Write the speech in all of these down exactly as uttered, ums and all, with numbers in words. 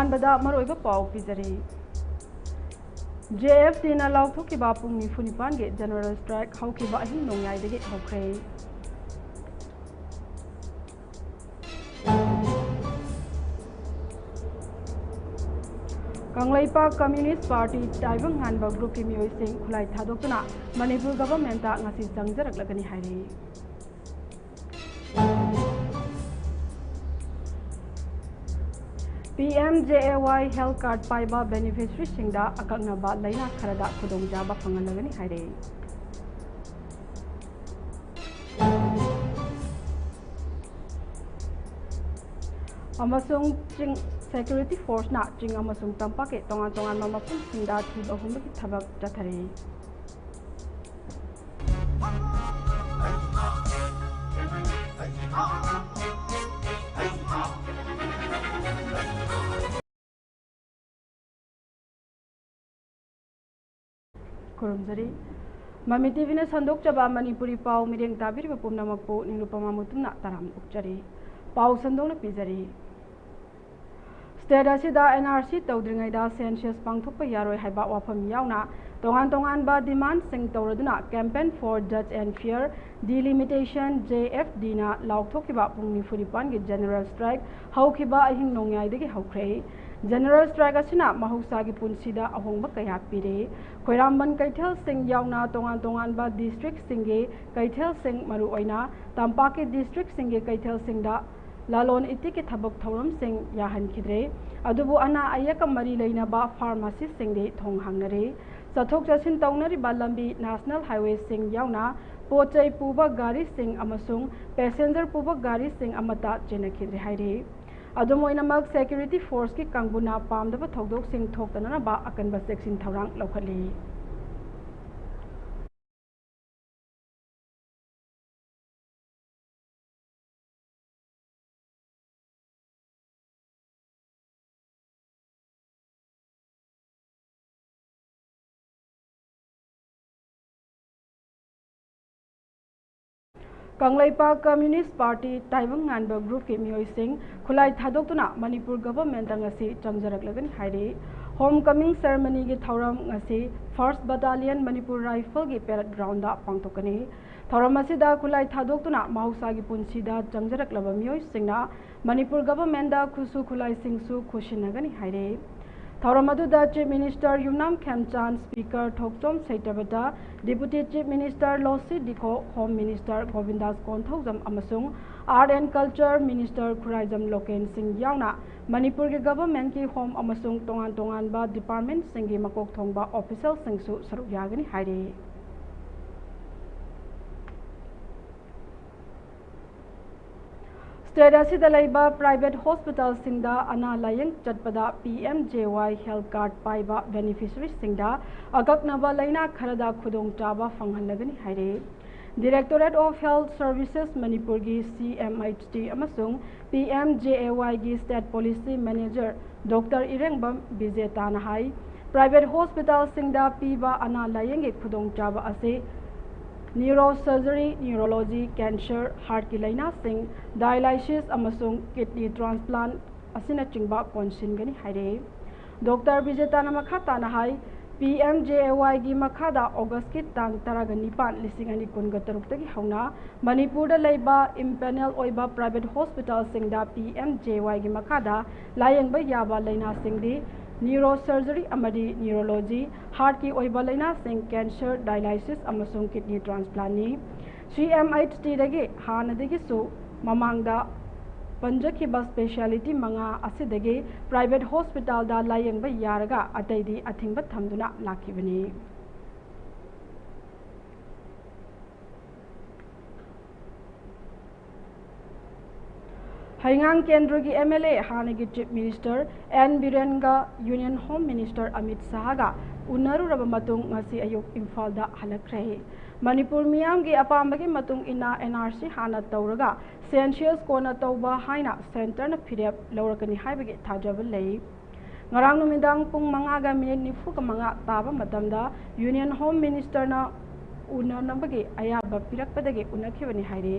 ꯑꯍꯥꯟꯕꯗ ꯃꯔꯨꯑꯣꯏꯕ ꯄꯥꯎ ꯄꯤꯖꯔꯤ꯫ ꯖꯦ ꯑꯦꯐ ꯇꯤꯅ ꯂꯥꯎꯊꯣꯛꯈꯤꯕ ꯄꯨꯡ ꯅꯤꯐꯨ ꯅꯤꯄꯥꯟꯒꯤ ꯖꯦꯅꯔꯦꯜ ꯁ꯭ꯇ꯭ꯔꯥꯏꯛ ꯍꯧꯈꯤꯕ ꯑꯍꯤꯡ ꯅꯣꯡꯌꯥꯏꯗꯒꯤ ꯍꯧꯈ꯭ꯔꯦ꯫ ꯀꯪꯂꯩꯄꯥꯛ ꯀꯝꯃ꯭ꯌꯨꯅꯤꯁ꯭ꯠ ꯄꯥꯔꯇꯤ ꯇꯥꯏꯕꯪ ꯉꯥꯟꯕ ꯒ꯭ꯔꯨꯞꯀꯤ ꯃꯤꯑꯣꯏꯁꯤꯡ ꯈꯨꯠꯂꯥꯏ ꯊꯥꯗꯣꯛꯇꯨꯅ ꯃꯅꯤꯄꯨꯔ ꯒꯚꯔꯟꯃꯦꯟꯠꯇ ꯉꯁꯤ ꯆꯪꯖꯔꯛꯂꯒꯅꯤ ꯍꯥꯏꯔꯤ꯫ ꯄꯤ ꯑꯦꯝ ꯖꯦ ꯑꯦ ꯋꯥꯏ ꯍꯦꯜꯊ ꯀꯥꯔꯗ ꯄꯥꯏꯕ ꯕꯦꯅꯤꯐꯤꯁꯔꯤꯁꯤꯡꯗ ꯑꯀꯛꯅꯕ ꯂꯩꯅꯥ ꯈꯔꯗ ꯈꯨꯗꯣꯡꯆꯥꯕ ꯐꯪꯍꯜꯂꯒꯅꯤ ꯍꯥꯏꯔꯦ꯫ ꯑꯃꯁꯨꯡ ꯆꯤꯡ, ꯁꯦꯀ꯭ꯌꯨꯔꯤꯇꯤ ꯐꯣꯔꯁꯅ ꯆꯤꯡ ꯑꯃꯁꯨꯡ ꯇꯝꯄꯥꯛꯀꯤ ꯇꯣꯉꯥꯟ ꯇꯣꯉꯥꯟꯕ ꯃꯐꯝꯁꯤꯡꯗ ꯊꯤ ꯂꯧꯍꯨꯝꯕꯒꯤ ꯊꯕꯛ ꯆꯠꯊꯔꯤ꯫ ꯈꯨꯔꯨꯝꯖꯔꯤ꯫ ꯃꯃꯤ ꯇꯤ ꯚꯤꯅ ꯁꯟꯗꯣꯛꯆꯕ ꯃꯅꯤꯄꯨꯔꯤ ꯄꯥꯎ ꯃꯤꯠꯌꯦꯡ ꯇꯥꯕꯤꯔꯤꯕ ꯄꯨꯝꯅꯃꯛꯄꯨ ꯅꯤꯔꯨꯄꯃꯥ ꯃꯨꯇꯨꯝꯅ ꯇꯔꯥꯝꯅ ꯑꯣꯛꯆꯔꯤ꯫ ꯄꯥꯎ ꯁꯟꯗꯣꯛꯅ ꯄꯤꯖꯔꯤ꯫ ꯁ꯭ꯇꯦꯠ ꯑꯁꯤꯗ ꯑꯦꯟ ꯑꯥꯔ ꯁꯤ ꯇꯧꯗ꯭ꯔꯤꯉꯩꯗ ꯁꯦꯟꯁꯁ ꯄꯥꯡꯊꯣꯛꯄ ꯌꯥꯔꯣꯏ ꯍꯥꯏꯕ ꯋꯥꯐꯝ ꯌꯥꯎꯅ ꯇꯣꯉꯥꯟ ꯇꯣꯉꯥꯟꯕ ꯗꯤꯃꯥꯟꯁꯤꯡ ꯇꯧꯔꯗꯨꯅ Campaign for Just and Fair Delimitation, J F ꯗꯤꯅ ꯂꯥꯎꯊꯣꯛꯈꯤꯕ ꯄꯨꯡ ꯅꯤꯐꯨ ꯅꯤꯄꯥꯟꯒꯤ ꯖꯦꯅꯔꯦꯜ ꯁ꯭ꯇ꯭ꯔꯥꯏꯛ ꯍꯧꯈꯤꯕ ꯑꯍꯤꯡ ꯅꯣꯡꯌꯥꯏꯗꯒꯤ ꯍꯧꯈ꯭ꯔꯦ꯫ ꯖꯦꯅꯔꯦꯜ ꯁ꯭ꯇ꯭ꯔꯥꯏꯛ ꯑꯁꯤꯅ ꯃꯍꯧꯁꯥꯒꯤ ꯄꯨꯟꯁꯤꯗ ꯑꯍꯣꯡꯕ ꯀꯌꯥ ꯄꯤꯔꯦ꯫ ꯈꯣꯏꯔꯥꯝꯕꯟ ꯀꯩꯊꯦꯜꯁꯤꯡ ꯌꯥꯎꯅ ꯇꯣꯉꯥꯟ ꯇꯣꯉꯥꯟꯕ ꯗꯤꯁꯇ꯭ꯔꯤꯛꯁꯤꯡꯒꯤ ꯀꯩꯊꯦꯜꯁꯤꯡ, ꯃꯔꯨꯑꯣꯏꯅ ꯇꯝꯄꯥꯛꯀꯤ ꯗꯤꯁꯇ꯭ꯔꯤꯛꯁꯤꯡꯒꯤ ꯀꯩꯊꯦꯜꯁꯤꯡꯗ ꯂꯂꯣꯟ ꯏꯇꯤꯛꯀꯤ ꯊꯕꯛ ꯊꯧꯔꯝꯁꯤꯡ ꯌꯥꯍꯟꯈꯤꯗ꯭ꯔꯦ꯫ ꯑꯗꯨꯕꯨ ꯑꯅꯥ ꯑꯌꯦꯛꯀ ꯃꯔꯤ ꯂꯩꯅꯕ ꯐꯥꯔꯃꯥꯁꯤꯁꯤꯡꯗꯤ ꯊꯣꯡ ꯍꯥꯡꯅꯔꯦ꯫ ꯆꯠꯊꯣꯛ ꯆꯠꯁꯤꯟ ꯇꯧꯅꯔꯤꯕ ꯂꯝꯕꯤ, ꯅꯦꯁꯅꯦꯜ ꯍꯥꯏꯋꯦꯁꯤꯡ ꯌꯥꯎꯅ ꯄꯣꯠ ꯆꯩ ꯄꯨꯕ ꯒꯥꯔꯤꯁꯤꯡ ꯑꯃꯁꯨꯡ ꯄꯦꯁꯦꯟꯖꯔ ꯄꯨꯕ ꯒꯥꯔꯤꯁꯤꯡ ꯑꯃꯠꯇ ꯆꯦꯟꯅꯈꯤꯗ꯭ꯔꯦ ꯍꯥꯏꯔꯤ꯫ ꯑꯗꯨꯝ ꯑꯣꯏꯅꯃꯛ, ꯁꯦꯀ꯭ꯌꯨꯔꯤꯇꯤ ꯐꯣꯔꯁꯀꯤ ꯀꯥꯡꯕꯨꯅ ꯄꯥꯝꯗꯕ ꯊꯧꯗꯣꯛꯁꯤꯡ ꯊꯣꯛꯇꯅꯅꯕ ꯑꯀꯟꯕ ꯆꯦꯛꯁꯤꯟ ꯊꯧꯔꯥꯡ ꯂꯧꯈꯠꯂꯤ꯫ ꯀꯪꯂꯩꯄꯥꯛ ꯀꯝꯃ꯭ꯌꯨꯅꯤꯁ ꯄꯥꯔꯇꯤ ꯇꯥꯏꯕꯪ ꯉꯥꯟꯕ ꯒ꯭ꯔꯨꯞꯀꯤ ꯃꯤꯑꯣꯏꯁꯤꯡ ꯈꯨꯠꯂꯥꯏ ꯊꯥꯗꯣꯛꯇꯨꯅ ꯃꯅꯤꯄꯨꯔ ꯒꯚꯔꯟꯃꯦꯟꯠꯇ ꯉꯁꯤ ꯆꯪꯖꯔꯛꯂꯒꯅꯤ ꯍꯥꯏꯔꯤ꯫ ꯍꯣꯝ ꯀꯃꯤꯡ ꯁꯦꯔꯦꯃꯅꯤꯒꯤ ꯊꯧꯔꯝ ꯉꯁꯤ first battalion Manipur ꯔꯥꯏꯐꯜꯒꯤ parade ground ꯄꯥꯡꯊꯣꯛꯀꯅꯤ꯫ ꯊꯧꯔꯝ ꯑꯁꯤꯗ ꯈꯨꯠꯂꯥꯏ ꯊꯥꯗꯣꯛꯇꯨꯅ ꯃꯍꯧꯁꯥꯒꯤ ꯄꯨꯟꯁꯤꯗ ꯆꯪꯖꯔꯛꯂꯕ ꯃꯤꯑꯣꯏꯁꯤꯡꯅ ꯃꯅꯤꯄꯨꯔ ꯒꯚꯔꯟꯃꯦꯟꯠꯇ ꯈꯨꯠꯁꯨ ꯈꯨꯠꯂꯥꯏꯁꯤꯡꯁꯨ ꯈꯨꯠꯁꯤꯟꯅꯒꯅꯤ ꯍꯥꯏꯔꯤ꯫ ꯊꯧꯔꯝ ꯑꯗꯨꯗ chief minister Yumnam Khemchand, speaker Thokchom Satyabrata, deputy chief minister Losii Dikho, home minister Gobindas Konthoujam ꯑꯃꯁꯨꯡ art and culture minister Khuraijam Loken Singh ꯌꯥꯎꯅ ꯃꯅꯤꯄꯨꯔꯒꯤ ꯒꯚꯔꯟꯃꯦꯟꯠꯀꯤ ꯍꯣꯝ ꯑꯃꯁꯨꯡ ꯇꯣꯉꯥꯟ ꯇꯣꯉꯥꯟꯕ ꯗꯤꯄꯥꯔꯠꯃꯦꯟꯠꯁꯤꯡꯒꯤ ꯃꯀꯣꯛ ꯊꯣꯡꯕ ꯑꯣꯐꯤꯁꯦꯜꯁꯤꯡꯁꯨ ꯁꯔꯨꯛ ꯌꯥꯒꯅꯤ ꯍꯥꯏꯔꯤ꯫ ꯁ꯭ꯇꯦꯠ ꯑꯁꯤꯗ ꯂꯩꯕ ꯄ꯭ꯔꯥꯏꯚꯦꯠ ꯍꯣꯁꯄꯤꯇꯥꯜꯁꯤꯡꯗ ꯑꯅꯥ ꯂꯥꯌꯦꯡ ꯆꯠꯄꯗ ꯄꯤ ꯑꯦꯝ ꯖꯦ ꯋꯥꯏ ꯍꯦꯜꯊ ꯀꯥꯔꯗ ꯄꯥꯏꯕ ꯕꯦꯅꯤꯐꯤꯁꯔꯤꯁꯤꯡꯗ ꯑꯀꯛꯅꯕ ꯂꯥꯏꯅꯥ ꯈꯔꯗ ꯈꯨꯗꯣꯡꯆꯥꯕ ꯐꯪꯍꯜꯂꯒꯅꯤ ꯍꯥꯏꯔꯤ꯫ ꯗꯤꯔꯦꯛꯇꯣꯔꯦꯠ ꯑꯣꯐ ꯍꯦꯜꯊ ꯁꯔꯚꯤꯁꯦꯁ ꯃꯅꯤꯄꯨꯔꯒꯤ ꯁꯤ ꯑꯦꯝ ꯑꯩꯆ ꯇꯤ ꯑꯃꯁꯨꯡ ꯄꯤ ꯑꯦꯝ ꯖꯦ ꯑꯦ ꯋꯥꯏꯒꯤ ꯁ꯭ꯇꯦꯠ ꯄꯣꯂꯤꯁꯤ ꯃꯦꯅꯦꯖꯔ ꯗꯣꯛꯇꯔ ꯏꯔꯦꯡꯕꯝ ꯕꯤꯖꯦꯇꯥꯅ ꯍꯥꯏ, ꯄ꯭ꯔꯥꯏꯚꯦꯠ ꯍꯣꯁꯄꯤꯇꯥꯜꯁꯤꯡꯗ ꯄꯤꯕ ꯑꯅꯥ ꯂꯥꯌꯦꯡꯒꯤ ꯈꯨꯗꯣꯡꯆꯥꯕ ꯑꯁꯤ ꯅ꯭ꯌꯨꯔꯣ ꯁꯔꯖꯔꯤ, ꯅ꯭ꯌꯨꯔꯣꯂꯣꯖꯤ, ꯀꯦꯟꯁꯔ, ꯍꯥꯔꯠꯀꯤ ꯂꯥꯏꯅꯥꯁꯤꯡ, ꯗꯥꯏꯂꯥꯏꯁꯤꯁ ꯑꯃꯁꯨꯡ ꯀꯤꯗꯅꯤ ꯇ꯭ꯔꯥꯟꯁꯄ꯭ꯂꯥꯟꯠ ꯑꯁꯤꯅꯆꯤꯡꯕ ꯀꯣꯟꯁꯤꯟꯒꯅꯤ ꯍꯥꯏꯔꯛꯏ꯫ ꯗꯣꯛꯇꯔ ꯕꯤꯖꯦꯇꯥꯅ ꯃꯈꯥ ꯇꯥꯅ ꯍꯥꯏ, ꯄꯤ ꯑꯦꯝ ꯖꯦ ꯑꯦ ꯋꯥꯏꯒꯤ ꯃꯈꯥꯗ ꯑꯣꯒꯁꯀꯤ ꯇꯥꯡ ꯇꯔꯥꯒ ꯅꯤꯄꯥꯟ, ꯂꯤꯁꯤꯡ ꯑꯅꯤ ꯀꯨꯟꯒ ꯇꯔꯨꯛꯇꯒꯤ ꯍꯧꯅ ꯃꯅꯤꯄꯨꯔꯗ ꯂꯩꯕ ꯏꯝꯄꯦꯅꯦꯜ ꯑꯣꯏꯕ ꯄ꯭ꯔꯥꯏꯚꯦꯠ ꯍꯣꯁꯄꯤꯇꯥꯜꯁꯤꯡꯗ ꯄꯤ ꯑꯦꯝ ꯖꯦ ꯋꯥꯏꯒꯤ ꯃꯈꯥꯗ ꯂꯥꯌꯦꯡꯕ ꯌꯥꯕ ꯂꯥꯏꯅꯥꯁꯤꯡꯗꯤ ꯅ꯭ꯌꯨꯔꯣ ꯁꯔꯖꯔꯤ ꯑꯃꯗꯤ ꯅ꯭ꯌꯨꯔꯣꯂꯣꯖꯤ, ꯍꯥꯔꯠꯀꯤ ꯑꯣꯏꯕ ꯂꯥꯏꯅꯥꯁꯤꯡ, ꯀꯦꯟꯁꯔ, ꯗꯥꯏꯂꯥꯏꯁꯤꯁ ꯑꯃꯁꯨꯡ ꯀꯤꯗꯅꯤ ꯇ꯭ꯔꯥꯟꯁꯄ꯭ꯂꯥꯟꯠꯅꯤ꯫ ꯁꯤ ꯑꯦꯝ ꯑꯩꯆ ꯇꯤꯗꯒꯤ ꯍꯥꯟꯅꯗꯒꯤꯁꯨ ꯃꯃꯥꯡꯗ ꯄꯟꯖꯈꯤꯕ ꯁ꯭ꯄꯦꯁꯤꯌꯥꯂꯤꯇꯤ ꯃꯉꯥ ꯑꯁꯤꯗꯒꯤ ꯄ꯭ꯔꯥꯏꯚꯦꯠ ꯍꯣꯁꯄꯤꯇꯥꯜꯗ ꯂꯥꯌꯦꯡꯕ ꯌꯥꯔꯒ ꯑꯇꯩꯗꯤ ꯑꯊꯤꯡꯕ ꯊꯝꯗꯨꯅ ꯂꯥꯛꯈꯤꯕꯅꯤ꯫ ꯍꯩꯉꯥꯡ ꯀꯦꯟꯗ꯭ꯔꯒꯤ ꯑꯦꯝ ꯑꯦꯜ ꯑꯦ, ꯍꯥꯟꯅꯒꯤ ꯆꯤꯐ ꯃꯤꯅꯤꯁꯇꯔ ꯑꯦꯟ ꯕꯤꯔꯦꯟꯒ ꯌꯨꯅꯤꯌꯟ ꯍꯣꯝ ꯃꯤꯅꯤꯁꯇꯔ ꯑꯃꯤꯠ ꯁꯥꯍꯒ ꯎꯅꯔꯨꯔꯕ ꯃꯇꯨꯡ ꯉꯁꯤ ꯑꯌꯨꯛ ꯏꯝꯐꯥꯜꯗ ꯍꯜꯂꯛꯈ꯭ꯔꯦ꯫ ꯃꯅꯤꯄꯨꯔ ꯃꯤꯌꯥꯝꯒꯤ ꯑꯄꯥꯝꯕꯒꯤ ꯃꯇꯨꯡ ꯏꯟꯅ ꯑꯦꯟ ꯑꯥꯔ ꯁꯤ ꯍꯥꯟꯅ ꯇꯧꯔꯒ ꯁꯦꯟꯁꯁ ꯀꯣꯟꯅ ꯇꯧꯕ ꯍꯥꯏꯅ ꯁꯦꯟꯇꯔꯅ ꯐꯤꯔꯦꯞ ꯂꯧꯔꯛꯀꯅꯤ ꯍꯥꯏꯕꯒꯤ ꯊꯥꯖꯕ ꯂꯩ꯫ ꯉꯔꯥꯡ ꯅꯨꯃꯤꯗꯥꯡ ꯄꯨꯡ ꯃꯉꯥꯒ ꯃꯤꯅꯤꯠ ꯅꯤꯐꯨꯒ ꯃꯉꯥ ꯇꯥꯕ ꯃꯇꯝꯗ ꯌꯨꯅꯤꯌꯟ ꯍꯣꯝ ꯃꯤꯅꯤꯁꯇꯔꯅ ꯎꯅꯅꯕꯒꯤ ꯑꯌꯥꯕ ꯄꯤꯔꯛꯄꯗꯒꯤ ꯎꯅꯈꯤꯕꯅꯤ ꯍꯥꯏꯔꯤ꯫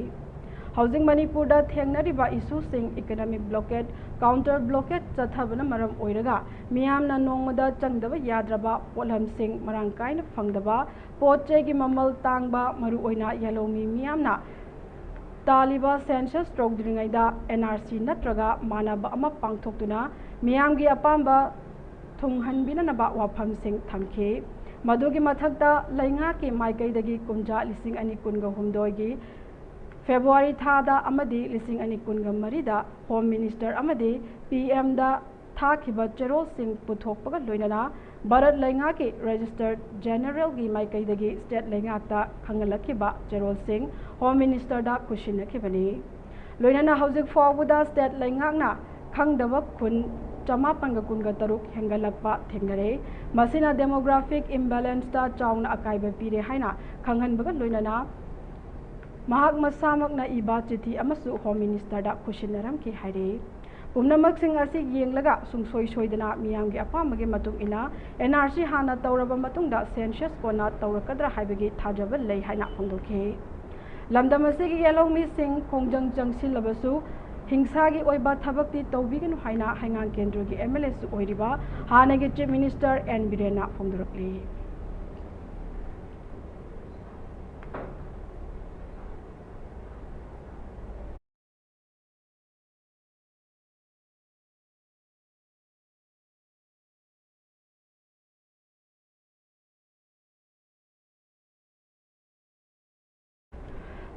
ꯍꯧꯖꯤꯛ ꯃꯅꯤꯄꯨꯔꯗ ꯊꯦꯡꯅꯔꯤꯕ ꯏꯁꯨꯁꯤꯡ, ꯏꯀꯅꯣꯃꯤꯛ ꯕ꯭ꯂꯣꯀꯦꯠ, ꯀꯥꯎꯟꯇꯔ ꯕ꯭ꯂꯣꯀꯦꯠ ꯆꯠꯊꯕꯅ ꯃꯔꯝ ꯑꯣꯏꯔꯒ ꯃꯤꯌꯥꯝꯅ ꯅꯣꯡꯃꯗ ꯆꯪꯗꯕ ꯌꯥꯗ꯭ꯔꯕ ꯄꯣꯠꯂꯝꯁꯤꯡ ꯃꯔꯥꯡ ꯀꯥꯏꯅ ꯐꯪꯗꯕ, ꯄꯣꯠ ꯆꯩꯒꯤ ꯃꯃꯜ ꯇꯥꯡꯕ, ꯃꯔꯨꯑꯣꯏꯅ ꯌꯦꯜꯍꯧꯃꯤ ꯃꯤꯌꯥꯝꯅ ꯇꯥꯜꯂꯤꯕ ꯁꯦꯟꯁꯁ ꯇꯧꯗ꯭ꯔꯤꯉꯩꯗ ꯑꯦꯟ ꯑꯥꯔ ꯁꯤ ꯅꯠꯇ꯭ꯔꯒ ꯃꯥꯟꯅꯕ ꯑꯃ ꯄꯥꯡꯊꯣꯛꯇꯨꯅ ꯃꯤꯌꯥꯝꯒꯤ ꯑꯄꯥꯝꯕ ꯊꯨꯡꯍꯟꯕꯤꯅꯅꯕ ꯋꯥꯐꯝꯁꯤꯡ ꯊꯝꯈꯤ꯫ ꯃꯗꯨꯒꯤ ꯃꯊꯛꯇ ꯂꯩꯉꯥꯛꯀꯤ ꯃꯥꯏꯀꯩꯗꯒꯤ ꯀꯨꯝꯖꯥ ꯂꯤꯁꯤꯡ ꯑꯅꯤ ꯀꯨꯟꯒ ꯍꯨꯝꯗꯣꯏꯒꯤ ꯐꯦꯕ꯭ꯔꯨꯋꯥꯔꯤ ꯊꯥꯗ ꯑꯃꯗꯤ ꯂꯤꯁꯤꯡ ꯑꯅꯤ ꯀꯨꯟꯒ ꯃꯔꯤꯗ ꯍꯣꯝ ꯃꯤꯅꯤꯁꯇꯔ ꯑꯃꯗꯤ ꯄꯤ ꯑꯦꯝꯗ ꯊꯥꯈꯤꯕ ꯆꯦꯔꯣꯜꯁꯤꯡ ꯄꯨꯊꯣꯛꯄꯒ ꯂꯣꯏꯅꯅ ꯚꯥꯔꯠ ꯂꯩꯉꯥꯛꯀꯤ ꯔꯦꯖꯤꯁꯇꯔ ꯖꯦꯅꯔꯦꯜꯒꯤ ꯃꯥꯏꯀꯩꯗꯒꯤ ꯁ꯭ꯇꯦꯠ ꯂꯩꯉꯥꯛꯇ ꯈꯪꯍꯜꯂꯛꯈꯤꯕ ꯆꯦꯔꯣꯜꯁꯤꯡ ꯍꯣꯝ ꯃꯤꯅꯤꯁꯇꯔꯗ ꯈꯨꯠꯁꯤꯟꯅꯈꯤꯕꯅꯤ꯫ ꯂꯣꯏꯅꯅ ꯍꯧꯖꯤꯛ ꯐꯥꯎꯕꯗ ꯁ꯭ꯇꯦꯠ ꯂꯩꯉꯥꯛꯅ ꯈꯪꯗꯕ ꯈꯨꯟ ꯆꯃꯥꯄꯟꯒ ꯀꯨꯟꯒ ꯇꯔꯨꯛ ꯍꯦꯟꯒꯠꯂꯛꯄ ꯊꯦꯡꯅꯔꯦ꯫ ꯃꯁꯤꯅ ꯗꯦꯃꯣꯒ꯭ꯔꯥꯐꯤꯛ ꯏꯝꯕꯦꯂꯦꯟꯁꯇ ꯆꯥꯎꯅ ꯑꯀꯥꯏꯕ ꯄꯤꯔꯦ ꯍꯥꯏꯅ ꯈꯪꯍꯟꯕꯒ ꯂꯣꯏꯅꯅ ꯃꯍꯥꯛ ꯃꯁꯥꯃꯛꯅ ꯏꯕ ꯆꯤꯊꯤ ꯑꯃꯁꯨ ꯍꯣꯝ ꯃꯤꯅꯤꯁꯇꯔꯗ ꯈꯨꯠꯁꯤꯟꯅꯔꯝꯈꯤ ꯍꯥꯏꯔꯤ꯫ ꯄꯨꯝꯅꯃꯛꯁꯤꯡ ꯑꯁꯤ ꯌꯦꯡꯂꯒ ꯁꯨꯡꯁꯣꯏ ꯁꯣꯏꯗꯅ ꯃꯤꯌꯥꯝꯒꯤ ꯑꯄꯥꯝꯕꯒꯤ ꯃꯇꯨꯡ ꯏꯟꯅ ꯑꯦꯟ ꯑꯥꯔ ꯁꯤ ꯍꯥꯟꯅ ꯇꯧꯔꯕ ꯃꯇꯨꯡꯗ ꯁꯦꯟꯁꯁ ꯀꯣꯟꯅ ꯇꯧꯔꯛꯀꯗ꯭ꯔꯥ ꯍꯥꯏꯕꯒꯤ ꯊꯥꯖꯕ ꯂꯩ ꯍꯥꯏꯅ ꯐꯣꯡꯗꯣꯛꯈꯤ꯫ ꯂꯝꯗꯝ ꯑꯁꯤꯒꯤ ꯌꯦꯜꯍꯧꯃꯤꯁꯤꯡ ꯈꯣꯡꯖꯪ ꯆꯪꯁꯤꯜꯂꯕꯁꯨ ꯍꯤꯡꯁꯥꯒꯤ ꯑꯣꯏꯕ ꯊꯕꯛꯇꯤ ꯇꯧꯕꯤꯒꯅꯨ ꯍꯥꯏꯅ ꯍꯩꯉꯥꯡ ꯀꯦꯟꯗ꯭ꯔꯒꯤ ꯑꯦꯝ ꯑꯦꯜ ꯑꯦꯁꯨ ꯑꯣꯏꯔꯤꯕ ꯍꯥꯟꯅꯒꯤ ꯆꯤꯐ ꯃꯤꯅꯤꯁꯇꯔ ꯑꯦꯟ ꯕꯤꯔꯦꯟꯅ ꯐꯣꯡꯗꯣꯔꯛꯂꯤ꯫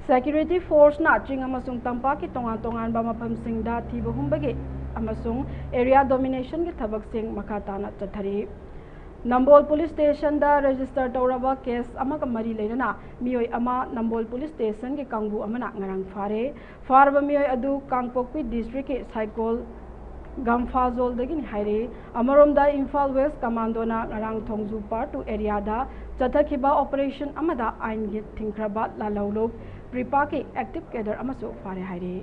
ꯁꯦꯀ꯭ꯌꯨꯔꯤꯇꯤ ꯐꯣꯔꯁꯅ ꯆꯤꯡ ꯑꯃꯁꯨꯡ ꯇꯝꯄꯥꯛꯀꯤ ꯇꯣꯉꯥꯟ ꯇꯣꯉꯥꯟꯕ ꯃꯐꯝꯁꯤꯡꯗ ꯊꯤꯕ ꯍꯨꯝꯕꯒꯤ ꯑꯃꯁꯨꯡ ꯑꯦꯔꯤꯌꯥ ꯗꯣꯃꯤꯅꯦꯁꯟꯒꯤ ꯊꯕꯛꯁꯤꯡ ꯃꯈꯥ ꯇꯥꯅ ꯆꯠꯊꯔꯤ꯫ ꯅꯝꯕꯣꯜ ꯄꯨꯂꯤꯁ ꯁ꯭ꯇꯦꯁꯟꯗ ꯔꯦꯖꯤꯁꯇꯔ ꯇꯧꯔꯕ ꯀꯦꯁ ꯑꯃꯒ ꯃꯔꯤ ꯂꯩꯅꯅ ꯃꯤꯑꯣꯏ ꯑꯃ ꯅꯝꯕꯣꯜ ꯄꯨꯂꯤꯁ ꯁ꯭ꯇꯦꯁꯟꯒꯤ ꯀꯥꯡꯕꯨ ꯑꯃꯅ ꯉꯔꯥꯡ ꯐꯥꯔꯦ꯫ ꯐꯥꯔꯕ ꯃꯤꯑꯣꯏ ꯑꯗꯨ ꯀꯥꯡꯄꯣꯛꯄꯤ ꯗꯤꯁꯇ꯭ꯔꯤꯛꯀꯤ ꯁꯥꯏꯀꯣꯜ ꯒꯝꯐꯥꯖꯣꯜꯗꯒꯤꯅꯤ ꯍꯥꯏꯔꯤ꯫ ꯑꯃꯔꯣꯝꯗ ꯏꯝꯐꯥꯜ ꯋꯦꯁ ꯀꯃꯥꯟꯗꯣꯅ ꯉꯔꯥꯡ ꯊꯣꯡꯖꯨ ꯄꯥꯔꯠ ꯇꯨ ꯑꯦꯔꯤꯌꯥꯗ ꯆꯠꯊꯈꯤꯕ ꯑꯣꯄꯔꯦꯁꯟ ꯑꯃꯗ ꯑꯥꯏꯟꯒꯤ ꯊꯤꯡꯈ꯭ꯔꯕ ꯂꯥꯜꯍꯧꯂꯨꯞ ꯄ꯭ꯔꯤꯄꯥꯛꯀꯤ ꯑꯦꯛꯇꯤꯚ ꯀꯦꯗꯔ ꯑꯃꯁꯨ ꯐꯥꯔꯦ ꯍꯥꯏꯔꯤ꯫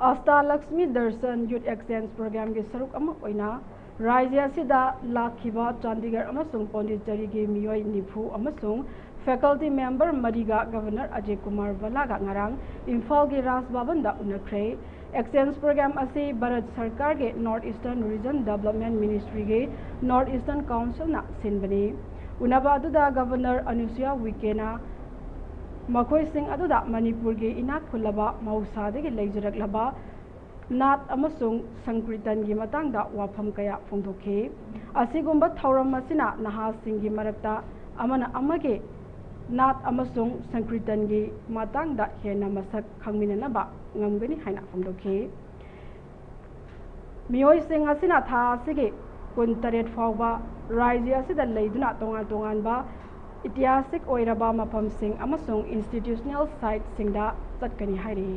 ꯑꯁꯇꯥ ꯂꯛꯁꯃꯤ ꯗꯔꯁꯟ ꯌꯨꯠ ꯑꯦꯛꯁꯆꯦꯟꯖ ꯄ꯭ꯔꯣꯒ꯭ꯔꯥꯝꯒꯤ ꯁꯔꯨꯛ ꯑꯃ ꯑꯣꯏꯅ ꯔꯥꯖ꯭ꯌ ꯑꯁꯤꯗ ꯂꯥꯛꯈꯤꯕ ꯆꯥꯟꯗꯤꯒꯔ ꯑꯃꯁꯨꯡ ꯄꯣꯟꯗꯤꯆꯦꯔꯤꯒꯤ ꯃꯤꯑꯣꯏ ꯅꯤꯐꯨ ꯑꯃꯁꯨꯡ ꯐꯦꯀꯜꯇꯤ ꯃꯦꯝꯕꯔ ꯃꯔꯤꯒ ꯒꯕꯔꯅꯔ ꯑꯖꯌ ꯀꯨꯃꯥꯔ ꯚꯜꯂꯥꯒ ꯉꯔꯥꯡ ꯏꯝꯐꯥꯜꯒꯤ ꯔꯥꯖ ꯚꯕꯟꯗ ꯎꯅꯈ꯭ꯔꯦ꯫ ꯑꯦꯛꯁꯆꯦꯟꯖ ꯄ꯭ꯔꯣꯒ꯭ꯔꯥꯝ ꯑꯁꯤ ꯚꯥꯔꯠ ꯁꯔꯀꯥꯔꯒꯤ ꯅꯣꯔꯠ ꯏꯁꯇꯔꯟ ꯔꯤꯖꯟ ꯗꯦꯕꯂꯞꯃꯦꯟ ꯃꯤꯅꯤꯁꯇ꯭ꯔꯤꯒꯤ ꯅꯣꯔꯠ ꯏꯁꯇꯔꯟ ꯀꯥꯎꯟꯁꯤꯜꯅ ꯁꯤꯟꯕꯅꯤ꯫ ꯎꯅꯕ ꯑꯗꯨꯗ ꯒꯕꯔꯅꯔ ꯑꯅꯨꯁꯨꯌꯥ ꯎꯏꯀꯦꯅ ꯃꯈꯣꯏꯁꯤꯡ ꯑꯗꯨꯗ ꯃꯅꯤꯄꯨꯔꯒꯤ ꯏꯅꯥꯛ ꯈꯨꯜꯂꯕ ꯃꯍꯧꯁꯥꯗꯒꯤ ꯂꯩꯖꯔꯛꯂꯕ ꯅꯥꯠ ꯑꯃꯁꯨꯡ ꯁꯪꯀ꯭ꯔꯤꯇꯟꯒꯤ ꯃꯇꯥꯡꯗ ꯋꯥꯐꯝ ꯀꯌꯥ ꯐꯣꯡꯗꯣꯛꯈꯤ꯫ ꯑꯁꯤꯒꯨꯝꯕ ꯊꯧꯔꯝ ꯑꯁꯤꯅ ꯅꯍꯥꯁꯤꯡꯒꯤ ꯃꯔꯛꯇ ꯑꯃꯅ ꯑꯃꯒꯤ ꯅꯥꯠ ꯑꯃꯁꯨꯡ ꯁꯪꯀ꯭ꯔꯤꯇꯟꯒꯤ ꯃꯇꯥꯡꯗ ꯍꯦꯟꯅ ꯃꯁꯛ ꯈꯪꯃꯤꯟꯅꯅꯕ ꯉꯝꯒꯅꯤ ꯍꯥꯏꯅ ꯐꯣꯡꯗꯣꯛꯈꯤ꯫ ꯃꯤꯑꯣꯏꯁꯤꯡ ꯑꯁꯤꯅ ꯊꯥ ꯑꯁꯤꯒꯤ ꯀꯨꯟꯇꯔꯦꯠ ꯐꯥꯎꯕ ꯔꯥꯖ꯭ꯌ ꯑꯁꯤꯗ ꯂꯩꯗꯨꯅ ꯇꯣꯉꯥꯟ ꯇꯣꯉꯥꯟꯕ ꯏꯇꯤꯍꯥꯁꯤꯛ ꯑꯣꯏꯔꯕ ꯃꯐꯝꯁꯤꯡ ꯑꯃꯁꯨꯡ ꯏꯟꯁꯇꯤꯇ꯭ꯌꯨꯁꯅꯦꯜ ꯁꯥꯏꯠꯁꯤꯡꯗ ꯆꯠꯀꯅꯤ ꯍꯥꯏꯔꯤ꯫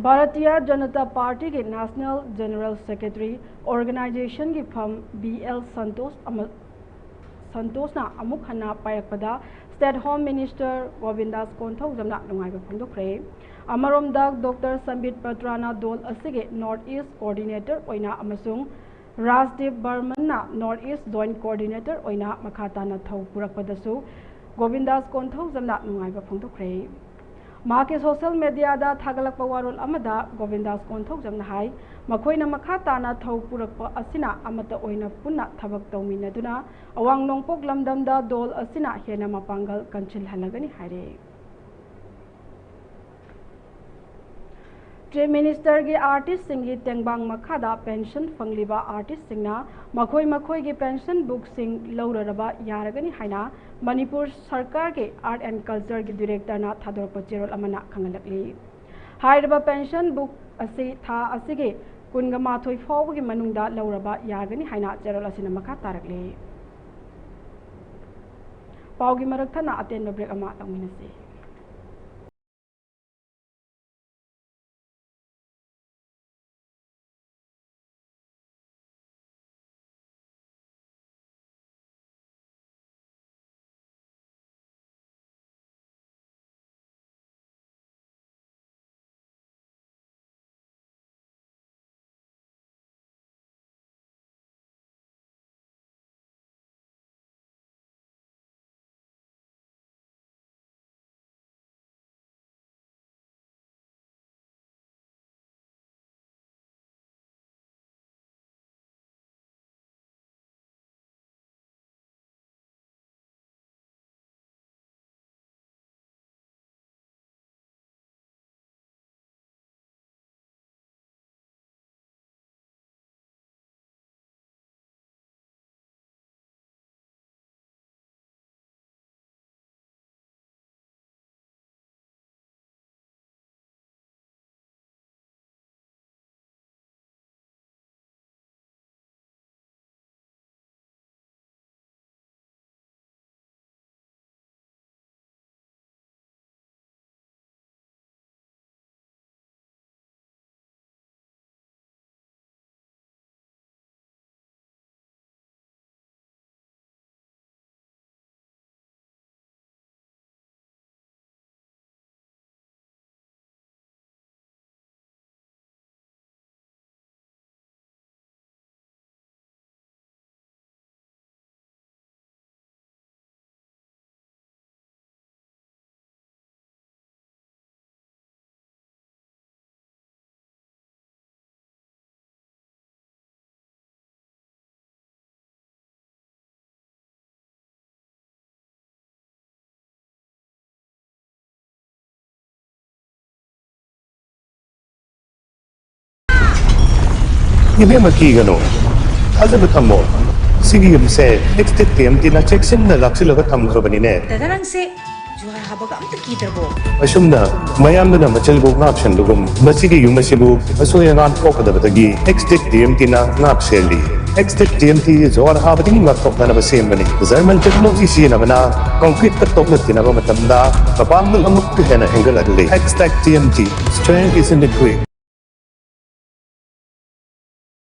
ꯚꯥꯔꯇꯤꯌꯥ ꯖꯅꯇꯥ ꯄꯥꯔꯇꯤꯒꯤ ꯅꯦꯁꯅꯦꯜ ꯖꯦꯅꯔꯦꯜ ꯁꯦꯀ꯭ꯔꯦꯇꯔꯤ ꯑꯣꯔꯒꯅꯥꯏꯖꯦꯁꯟꯒꯤ ꯐꯝ ꯕꯤ ꯑꯦꯜ ꯁꯟꯇꯣꯁ ꯑꯃ, ꯁꯟꯇꯣꯁꯅ ꯑꯃꯨꯛ ꯍꯟꯅ ꯄꯥꯏꯔꯛꯄꯗ ꯁ꯭ꯇꯦꯠ ꯍꯣꯝ ꯃꯤꯅꯤꯁꯇꯔ ꯒꯣꯕꯤꯟꯗꯥꯁ ꯀꯣꯟꯊꯧꯖꯝꯅ ꯅꯨꯡꯉꯥꯏꯕ ꯐꯣꯡꯗꯣꯛꯈ꯭ꯔꯦ꯫ ꯑꯃꯔꯣꯝꯗ ꯗꯣꯛꯇꯔ ꯁꯝꯕꯤꯠ ꯄꯇ꯭ꯔꯥꯅ ꯗꯣꯜ ꯑꯁꯤꯒꯤ ꯅꯣꯔꯠ ꯏꯁ ꯀꯣꯑꯣꯔꯗꯤꯅꯦꯇꯔ ꯑꯣꯏꯅ ꯑꯃꯁꯨꯡ ꯔꯥꯖꯗꯤꯞ ꯕꯔꯃꯟꯅ ꯅꯣꯔꯠ ꯏꯁ ꯖꯣꯏꯟꯠ ꯀꯣꯑꯣꯔꯗꯤꯅꯦꯇꯔ ꯑꯣꯏꯅ ꯃꯈꯥ ꯇꯥꯅ ꯊꯧ ꯄꯨꯔꯛꯄꯗꯁꯨ ꯒꯣꯕꯤꯟꯗꯥꯁ ꯀꯣꯟꯊꯧꯖꯝꯅ ꯅꯨꯡꯉꯥꯏꯕ ꯐꯣꯡꯗꯣꯛꯈ꯭ꯔꯦ꯫ ꯃꯍꯥꯛꯀꯤ ꯁꯣꯁꯤꯌꯦꯜ ꯃꯦꯗꯤꯌꯥꯗ ꯊꯥꯒꯠꯂꯛꯄ ꯋꯥꯔꯣꯜ ꯑꯃꯗ ꯒꯣꯕꯤꯟꯗꯥꯁ ꯀꯣꯟꯊꯧꯖꯝꯅ ꯍꯥꯏ, ꯃꯈꯣꯏꯅ ꯃꯈꯥ ꯇꯥꯅ ꯊꯧ ꯄꯨꯔꯛꯄ ꯑꯁꯤꯅ ꯑꯃꯠꯇ ꯑꯣꯏꯅ ꯄꯨꯟꯅ ꯊꯕꯛ ꯇꯧꯃꯤꯟꯅꯗꯨꯅ ꯑꯋꯥꯡ ꯅꯣꯡꯄꯣꯛ ꯂꯝꯗꯝꯗ ꯗꯣꯜ ꯑꯁꯤꯅ ꯍꯦꯟꯅ ꯃꯄꯥꯡꯒꯜ ꯀꯟꯁꯤꯜꯍꯜꯂꯒꯅꯤ ꯍꯥꯏꯔꯦ꯫ ꯆꯤꯐ ꯃꯤꯅꯤꯁꯇꯔꯒꯤ ꯑꯥꯔꯇꯤꯁꯁꯤꯡꯒꯤ ꯇꯦꯡꯕꯥꯡ ꯃꯈꯥꯗ ꯄꯦꯟꯁꯟ ꯐꯪꯂꯤꯕ ꯑꯥꯔꯇꯤꯁꯁꯤꯡꯅ ꯃꯈꯣꯏ ꯃꯈꯣꯏꯒꯤ ꯄꯦꯟꯁꯟ ꯕꯨꯛꯁꯤꯡ ꯂꯧꯔꯔꯕ ꯌꯥꯔꯒꯅꯤ ꯍꯥꯏꯅ ꯃꯅꯤꯄꯨꯔ ꯁꯔꯀꯥꯔꯒꯤ ꯑꯥꯔꯠ ꯑꯦꯟ ꯀꯜꯆꯔꯒꯤ ꯗꯤꯔꯦꯛꯇꯔꯅ ꯊꯥꯗꯣꯔꯛꯄ ꯆꯦꯔꯣꯜ ꯑꯃꯅ ꯈꯪꯍꯜꯂꯛꯂꯤ꯫ ꯍꯥꯏꯔꯤꯕ ꯄꯦꯟꯁꯟ ꯕꯨꯛ ꯑꯁꯤ ꯊꯥ ꯑꯁꯤꯒꯤ ꯀꯨꯟꯒ ꯃꯥꯊꯣꯏ ꯐꯥꯎꯕꯒꯤ ꯃꯅꯨꯡꯗ ꯂꯧꯔꯕ ꯌꯥꯒꯅꯤ ꯍꯥꯏꯅ ꯆꯦꯔꯣꯜ ꯑꯁꯤꯅ ꯃꯈꯥ ꯇꯥꯔꯛꯂꯤ꯫ ꯄꯥꯎꯒꯤ ꯃꯔꯛ ꯊꯠꯅ ꯑꯇꯦꯟꯕ ꯕ꯭ꯔꯦꯛ ꯑꯃ ꯂꯧꯃꯤꯟꯅꯁꯤ꯫ ꯏꯕꯦꯝꯃ, ꯀꯤꯒꯅꯨ, ꯊꯥꯖꯕ ꯊꯝꯃꯣ꯫ ꯁꯤꯒꯤ ꯌꯨꯝꯁꯦ ꯑꯦꯛꯁ ꯇꯤꯝ ꯇꯤꯅ ꯆꯦꯛꯁꯤꯟꯅ ꯂꯥꯛꯁꯤꯜꯂꯒ ꯊꯝꯈ꯭ꯔꯕꯅꯤꯅꯦ꯫ ꯗꯥꯗꯥ, ꯅꯪꯁꯦ ꯖꯨꯍꯥꯔ ꯍꯥꯕꯒ ꯑꯝꯇ ꯀꯤꯗ꯭ꯔꯕꯣ? ꯑꯁꯨꯝꯅ ꯃꯌꯥꯝꯗꯨꯅ ꯃꯆꯤꯜꯕꯨ ꯉꯥꯛ ꯁꯦꯟꯕꯒꯨꯝ, ꯃꯁꯤꯒꯤ ꯌꯨꯝ ꯑꯁꯤꯕꯨ ꯑꯁꯣꯏ ꯑꯉꯥꯝ ꯊꯣꯛꯀꯗꯕꯗꯒꯤ ꯑꯦꯛꯁ ꯇꯤꯝ ꯇꯤꯅ ꯉꯥꯛ ꯁꯦꯜꯂꯤ꯫ ꯑꯦꯛꯁ ꯇꯤꯝ ꯇꯤ ꯖꯨꯍꯥꯔ ꯍꯥꯕꯗꯒꯤ ꯉꯥꯛꯊꯣꯛꯅꯅꯕ ꯁꯦꯝꯕꯅꯤ꯫ ꯖꯔꯃꯟ ꯇꯦꯛꯅꯣꯂꯣꯖꯤ ꯁꯤꯖꯤꯟꯅꯕꯅ ꯀꯪꯀ꯭ꯔꯤꯠꯇ ꯇꯣꯛꯅ ꯇꯤꯟꯅꯕ ꯃꯇꯝꯗ ꯃꯄꯥꯡꯒꯜ ꯑꯃꯨꯛꯀ ꯍꯦꯟꯅ ꯍꯦꯟꯒꯠꯍꯜꯂꯤ꯫ X team T, strength is in the grit꯫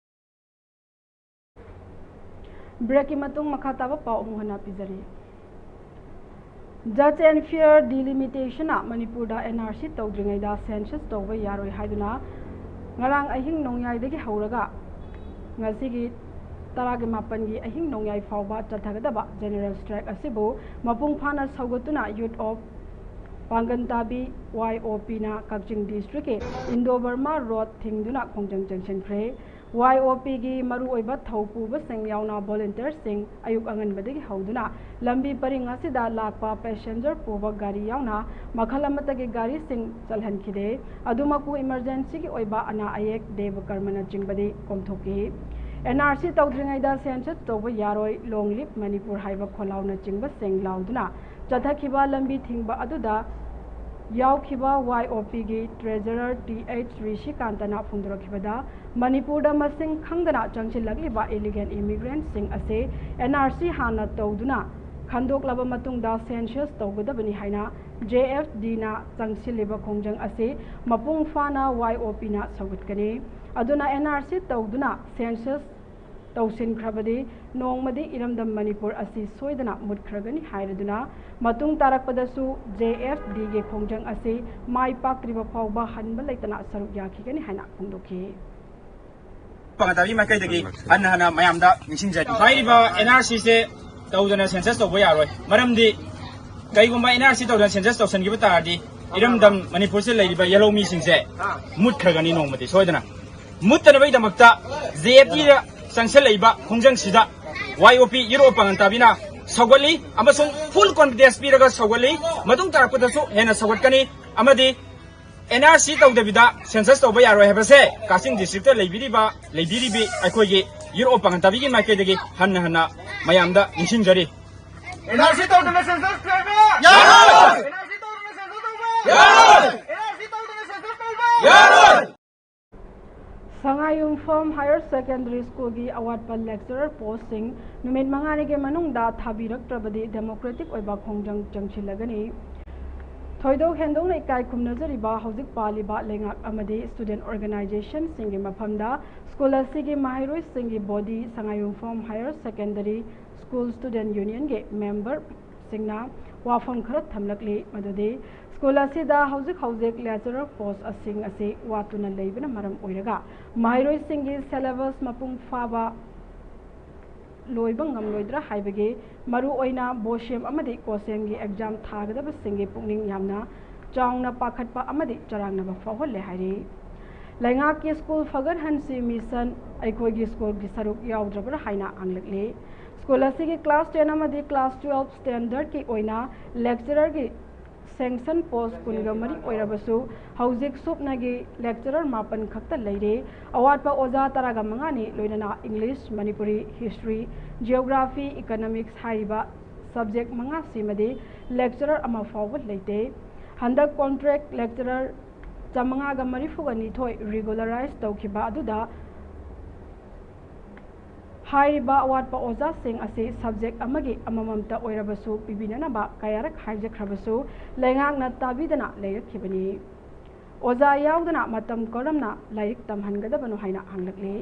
ꯕ꯭ꯔꯦꯛꯀꯤ ꯃꯇꯨꯡ ꯃꯈꯥ ꯇꯥꯕ ꯄꯥꯎ ꯑꯃꯨꯛ ꯍꯟꯅ ꯄꯤꯖꯔꯤ꯫ Judge and Fair Delimitation-ꯅ ꯃꯅꯤꯄꯨꯔꯗ ꯑꯦꯟ ꯑꯥꯔ ꯁꯤ ꯇꯧꯗ꯭ꯔꯤꯉꯩꯗ ꯁꯦꯟꯁꯁ ꯇꯧꯕ ꯌꯥꯔꯣꯏ ꯍꯥꯏꯗꯨꯅ ꯉꯔꯥꯡ ꯑꯍꯤꯡ ꯅꯣꯡꯌꯥꯏꯗꯒꯤ ꯍꯧꯔꯒ ꯉꯁꯤꯒꯤ ꯇꯔꯥꯒ ꯃꯥꯄꯟꯒꯤ ꯑꯍꯤꯡ ꯅꯣꯡꯌꯥꯏ ꯐꯥꯎꯕ ꯆꯠꯊꯒꯗꯕ ꯖꯦꯅꯔꯦꯜ ꯁ꯭ꯇ꯭ꯔꯥꯏꯛ ꯑꯁꯤꯕꯨ ꯃꯄꯨꯡ ꯐꯥꯅ ꯁꯧꯒꯠꯇꯨꯅ Youth of ꯄꯥꯡꯒꯟ ꯇꯥꯕꯤ, ꯋꯥꯏ ꯑꯣ ꯄꯤꯅ ꯀꯛꯆꯤꯡ ꯗꯤꯁꯇ꯭ꯔꯤꯛꯀꯤ ꯏꯟꯗꯣ ꯕꯔꯃꯥ ꯔꯣꯗ ꯊꯤꯡꯗꯨꯅ ꯈꯣꯡꯖꯪ ꯆꯪꯁꯤꯟꯈ꯭ꯔꯦ꯫ ꯋꯥꯏ ꯑꯣ ꯄꯤꯒꯤ ꯃꯔꯨꯑꯣꯏꯕ ꯊꯧ ꯄꯨꯕꯁꯤꯡ ꯌꯥꯎꯅ ꯚꯣꯂꯨꯟꯇꯤꯌꯔꯁꯤꯡ ꯑꯌꯨꯛ ꯑꯉꯟꯕꯗꯒꯤ ꯍꯧꯗꯨꯅ ꯂꯝꯕꯤ ꯄꯔꯤꯡ ꯑꯁꯤꯗ ꯂꯥꯛꯄ ꯄꯦꯁꯦꯟꯖꯔ ꯄꯨꯕ ꯒꯥꯔꯤ ꯌꯥꯎꯅ ꯃꯈꯜ ꯑꯃꯠꯇꯒꯤ ꯒꯥꯔꯤꯁꯤꯡ ꯆꯠꯍꯟꯈꯤꯗꯦ꯫ ꯑꯗꯨꯃꯛꯄꯨ ꯏꯃꯔꯖꯦꯟꯁꯤꯒꯤ ꯑꯣꯏꯕ ꯑꯅꯥ ꯑꯌꯦꯛ, ꯗꯦꯕ ꯀꯔꯃꯅꯆꯤꯡꯕꯗꯤ ꯀꯣꯝꯊꯣꯛꯈꯤ꯫ ꯑꯦꯟ ꯑꯥꯔ ꯁꯤ ꯇꯧꯗ꯭ꯔꯤꯉꯩꯗ ꯁꯦꯟꯁꯁ ꯇꯧꯕ ꯌꯥꯔꯣꯏ, Long Live Manipur ꯍꯥꯏꯕ ꯈꯣꯜꯂꯥꯎꯅꯆꯤꯡꯕꯁꯤꯡ ꯂꯥꯎꯗꯨꯅ ꯆꯠꯊꯈꯤꯕ ꯂꯝꯕꯤ ꯊꯤꯡꯕ ꯑꯗꯨꯗ ꯌꯥꯎꯈꯤꯕ ꯋꯥꯏ ꯑꯣ ꯄꯤꯒꯤ ꯇ꯭ꯔꯦꯖꯔꯔ ꯇꯤ ꯑꯩꯆ ꯔꯤꯁꯤꯀꯥꯟꯇꯅ ꯐꯣꯡꯗꯣꯔꯛꯈꯤꯕꯗ, ꯃꯅꯤꯄꯨꯔꯗ ꯃꯁꯤꯡ ꯈꯪꯗꯅ ꯆꯪꯁꯤꯜꯂꯛꯂꯤꯕ ꯏꯂꯤꯒꯦꯜ ꯏꯃꯤꯒ꯭ꯔꯦꯟꯠꯁꯤꯡ ꯑꯁꯤ ꯑꯦꯟ ꯑꯥꯔ ꯁꯤ ꯍꯥꯟꯅ ꯇꯧꯗꯨꯅ ꯈꯟꯗꯣꯛꯂꯕ ꯃꯇꯨꯡꯗ ꯁꯦꯟꯁꯁ ꯇꯧꯒꯗꯕꯅꯤ ꯍꯥꯏꯅ ꯖꯦ ꯑꯦꯐ ꯗꯤꯅ ꯆꯪꯁꯤꯜꯂꯤꯕ ꯈꯣꯡꯖꯪ ꯑꯁꯤ ꯃꯄꯨꯡ ꯐꯥꯅ ꯋꯥꯏ ꯑꯣ ꯄꯤꯅ ꯁꯧꯒꯠꯀꯅꯤ꯫ ꯑꯗꯨꯅ ꯑꯦꯟ ꯑꯥꯔ ꯁꯤ ꯇꯧꯗꯨꯅ ꯁꯦꯟꯁꯁ ꯇꯧꯁꯤꯟꯈ꯭ꯔꯕꯗꯤ ꯅꯣꯡꯃꯗꯤ ꯏꯔꯝꯗꯝ ꯃꯅꯤꯄꯨꯔ ꯑꯁꯤ ꯁꯣꯏꯗꯅ ꯃꯨꯠꯈ꯭ꯔꯒꯅꯤ ꯍꯥꯏꯔꯗꯨꯅ ꯃꯇꯨꯡ ꯇꯥꯔꯛꯄꯗꯁꯨ ꯖꯦ ꯑꯦꯐ ꯗꯤꯒꯤ ꯈꯣꯡꯖꯪ ꯑꯁꯤ ꯃꯥꯏ ꯄꯥꯛꯇ꯭ꯔꯤꯕ ꯐꯥꯎꯕ ꯍꯟꯕ ꯂꯩꯇꯅ ꯁꯔꯨꯛ ꯌꯥꯈꯤꯒꯅꯤ ꯍꯥꯏꯅ ꯐꯣꯡꯗꯣꯛꯈꯤ꯫ ꯄꯥꯡꯒꯟ ꯇꯥꯕꯤ ꯃꯥꯏꯀꯩꯗꯒꯤ ꯍꯟꯅ ꯍꯟꯅ ꯃꯌꯥꯝꯗ ꯅꯤꯡꯁꯤꯡꯖꯔꯤ꯫ ꯍꯥꯏꯔꯤꯕ ꯑꯦꯟ ꯑꯥꯔ ꯁꯤꯁꯦ ꯇꯧꯗꯅ ꯁꯦꯟꯁꯁ ꯇꯧꯕ ꯌꯥꯔꯣꯏ꯫ ꯃꯔꯝꯗꯤ ꯀꯩꯒꯨꯝꯕ ꯑꯦꯟ ꯑꯥꯔ ꯁꯤ ꯇꯧꯗꯅ ꯁꯦꯟꯁꯁ ꯇꯧꯁꯤꯟꯈꯤꯕ ꯇꯥꯔꯗꯤ ꯏꯔꯝꯗꯝ ꯃꯅꯤꯄꯨꯔꯁꯤꯗ ꯂꯩꯔꯤꯕ ꯌꯦꯜꯍꯧꯃꯤꯁꯤꯡꯁꯦ ꯃꯨꯠꯈ꯭ꯔꯒꯅꯤ ꯅꯣꯡꯃꯗꯤ ꯁꯣꯏꯗꯅ꯫ ꯃꯨꯠꯇꯅꯕꯒꯤꯗꯃꯛꯇ ꯖꯦ ꯑꯦꯐ ꯗꯤꯗ ꯆꯪꯁꯤꯜꯂꯛꯏꯕ ꯈꯣꯡꯖꯪꯁꯤꯗ ꯋꯥꯏ ꯑꯣ ꯄꯤ ꯌꯨꯔꯣꯞ ꯄꯥꯡꯒꯟ ꯇꯥꯕꯤꯅ ꯁꯧꯒꯠꯂꯤ ꯑꯃꯁꯨꯡ ꯐꯨꯜ ꯀꯣꯟꯐꯤꯗꯦꯟꯁ ꯄꯤꯔꯒ ꯁꯧꯒꯠꯂꯤ꯫ ꯃꯇꯨꯡ ꯇꯥꯔꯛꯄꯗꯁꯨ ꯍꯦꯟꯅ ꯁꯧꯒꯠꯀꯅꯤ ꯑꯃꯗꯤ ꯑꯦꯟ ꯑꯥꯔ ꯁꯤ ꯇꯧꯗꯕꯤꯗ ꯁꯦꯟꯁꯁ ꯇꯧꯕ ꯌꯥꯔꯣꯏ ꯍꯥꯏꯕꯁꯦ ꯀꯛꯆꯤꯡ ꯗꯤꯁꯇ꯭ꯔꯤꯛꯇ ꯂꯩꯕꯤꯔꯤꯕ, ꯂꯩꯕꯤꯔꯤꯕꯤ ꯑꯩꯈꯣꯏꯒꯤ ꯌꯨꯠ ꯑꯣꯐ ꯄꯥꯡꯒꯟ ꯇꯥꯕꯤꯒꯤ ꯃꯥꯏꯀꯩꯗꯒꯤ ꯍꯟꯅ ꯍꯟꯅ ꯃꯌꯥꯝꯗ ꯅꯤꯡꯁꯤꯡꯖꯔꯤ꯫ ꯑꯦꯟ ꯑꯥꯔ ꯁꯤ ꯇꯧꯗꯅ ꯁꯦꯟꯁꯁ ꯇꯧꯕ ꯌꯥꯔꯣꯏ! ꯑꯦꯟ ꯑꯥꯔ ꯁꯤ ꯇꯧꯗꯅ ꯁꯦꯟꯁꯁ ꯇꯧꯕ ꯌꯥꯔꯣꯏ! ꯑꯦꯟ ꯑꯥꯔ ꯁꯤ ꯇꯧꯗꯅ ꯁꯦꯟꯁꯁ ꯇꯧꯕ ꯌꯥꯔꯣꯏ! ꯁꯉꯥꯏꯌꯨꯝꯐꯝ ꯍꯥꯌꯔ ꯁꯦꯀꯦꯟꯗꯔꯤ ꯁ꯭ꯀꯨꯜꯒꯤ ꯑꯋꯥꯠꯄ ꯂꯦꯛꯆꯔꯔ ꯄꯣꯁꯁꯤꯡ ꯅꯨꯃꯤꯠ ꯃꯉꯥꯅꯤꯒꯤ ꯃꯅꯨꯡꯗ ꯊꯥꯕꯤꯔꯛꯇ꯭ꯔꯕꯗꯤ ꯗꯦꯃꯣꯀ꯭ꯔꯦꯇꯤꯛ ꯑꯣꯏꯕ ꯈꯣꯡꯖꯪ ꯆꯪꯁꯤꯜꯂꯒꯅꯤ꯫ ꯊꯣꯏꯗꯣꯛ ꯍꯦꯟꯗꯣꯛꯅ ꯏꯀꯥꯏ ꯈꯨꯝꯅꯖꯔꯤꯕ ꯍꯧꯖꯤꯛ ꯄꯥꯜꯂꯤꯕ ꯂꯩꯉꯥꯛ ꯑꯃꯗꯤ ꯁ꯭ꯇꯨꯗꯦꯟꯠ ꯑꯣꯔꯒꯅꯥꯏꯖꯦꯁꯟꯁꯤꯡꯒꯤ ꯃꯐꯝꯗ ꯁ꯭ꯀꯨꯜ ꯑꯁꯤꯒꯤ ꯃꯍꯩꯔꯣꯏꯁꯤꯡꯒꯤ ꯕꯣꯗꯤ ꯁꯉꯥꯏꯌꯨꯝꯐꯝ ꯍꯥꯌꯔ ꯁꯦꯀꯦꯟꯗꯔꯤ ꯁ꯭ꯀꯨꯜ ꯁ꯭ꯇꯨꯗꯦꯟꯠ ꯌꯨꯅꯤꯌꯟꯒꯤ ꯃꯦꯝꯕꯔꯁꯤꯡꯅ ꯋꯥꯐꯝ ꯈꯔ ꯊꯝꯂꯛꯂꯤ, ꯃꯗꯨꯗꯤ ꯁ꯭ꯀꯨꯜ ꯑꯁꯤꯗ ꯍꯧꯖꯤꯛ ꯍꯧꯖꯤꯛ ꯂꯦꯛꯆꯔꯔ ꯄꯣꯁꯠꯁꯤꯡ ꯑꯁꯤ ꯋꯥꯠꯇꯨꯅ ꯂꯩꯕꯅ ꯃꯔꯝ ꯑꯣꯏꯔꯒ ꯃꯍꯩꯔꯣꯏꯁꯤꯡꯒꯤ ꯁꯦꯂꯦꯕꯁ ꯃꯄꯨꯡ ꯐꯥꯕ ꯂꯣꯏꯕ ꯉꯝꯂꯣꯏꯗ꯭ꯔꯥ ꯍꯥꯏꯕꯒꯤ, ꯃꯔꯨꯑꯣꯏꯅ ꯕꯣꯁꯦꯝ ꯑꯃꯗꯤ ꯀꯣꯁꯦꯝꯒꯤ ꯑꯦꯛꯖꯥꯝ ꯊꯥꯒꯗꯕꯁꯤꯡꯒꯤ ꯄꯨꯛꯅꯤꯡ ꯌꯥꯝꯅ ꯆꯥꯎꯅ ꯄꯥꯈꯠꯄ ꯑꯃꯗꯤ ꯆꯔꯥꯡꯅꯕ ꯐꯥꯎꯍꯜꯂꯦ ꯍꯥꯏꯔꯤ꯫ ꯂꯩꯉꯥꯛꯀꯤ ꯁ꯭ꯀꯨꯜ ꯐꯒꯠꯍꯟꯁꯤ ꯃꯤꯁꯟ ꯑꯩꯈꯣꯏꯒꯤ ꯁ꯭ꯀꯨꯜꯒꯤ ꯁꯔꯨꯛ ꯌꯥꯎꯗ꯭ꯔꯕ꯭ꯔꯥ ꯍꯥꯏꯅ ꯍꯪꯂꯛꯂꯤ꯫ ꯁ꯭ꯀꯨꯜ ꯑꯁꯤꯒꯤ ꯀ꯭ꯂꯥꯁ ꯇꯦꯟ ꯑꯃꯗꯤ ꯀ꯭ꯂꯥꯁ ꯇꯨꯋꯦꯜꯐ ꯁ꯭ꯇꯦꯟꯗꯔꯗꯀꯤ ꯑꯣꯏꯅ ꯂꯦꯛꯆꯔꯔꯒꯤ ꯁꯦꯡꯁꯟ ꯄꯣꯁ ꯀꯨꯟꯒ ꯃꯔꯤ ꯑꯣꯏꯔꯕꯁꯨ ꯍꯧꯖꯤꯛ ꯁꯨꯞꯅꯒꯤ ꯂꯦꯛꯆꯔꯔ ꯃꯥꯄꯟ ꯈꯛꯇ ꯂꯩꯔꯦ꯫ ꯑꯋꯥꯠꯄ ꯑꯣꯖꯥ ꯇꯔꯥꯒ ꯃꯉꯥꯅꯤ, ꯂꯣꯏꯅꯅ English, Manipuri, history, geography, economics ꯍꯥꯏꯔꯤꯕ ꯁꯕꯖꯦꯛ ꯃꯉꯥꯁꯤꯃꯗꯤ ꯂꯦꯛꯆꯔꯔ ꯑꯃ ꯐꯥꯎꯕ ꯂꯩꯇꯦ꯫ ꯍꯟꯗꯛ ꯀꯣꯟꯇ꯭ꯔꯦꯛ ꯂꯦꯛꯆꯔꯔ ꯆꯥꯃꯉꯥꯒ ꯃꯔꯤꯐꯨꯒ ꯅꯤꯊꯣꯏ ꯔꯤꯒꯨꯂꯔꯥꯏꯖ ꯇꯧꯈꯤꯕ ꯑꯗꯨꯗ ꯍꯥꯏꯔꯤꯕ ꯑꯋꯥꯠꯄ ꯑꯣꯖꯥꯁꯤꯡ ꯑꯁꯤ ꯁꯕꯖꯦꯛ ꯑꯃꯒꯤ ꯑꯃꯃꯝꯇ ꯑꯣꯏꯔꯕꯁꯨ ꯄꯤꯕꯤꯅꯅꯕ ꯀꯌꯥꯔꯛ ꯍꯥꯏꯖꯈ꯭ꯔꯕꯁꯨ ꯂꯩꯉꯥꯛꯅ ꯇꯥꯕꯤꯗꯅ ꯂꯩꯔꯛꯈꯤꯕꯅꯤ꯫ ꯑꯣꯖꯥ ꯌꯥꯎꯗꯅ ꯃꯇꯝ ꯀꯔꯝꯅ ꯂꯥꯏꯔꯤꯛ ꯇꯝꯍꯟꯒꯗꯕꯅꯣ ꯍꯥꯏꯅ ꯍꯪꯂꯛꯂꯤ꯫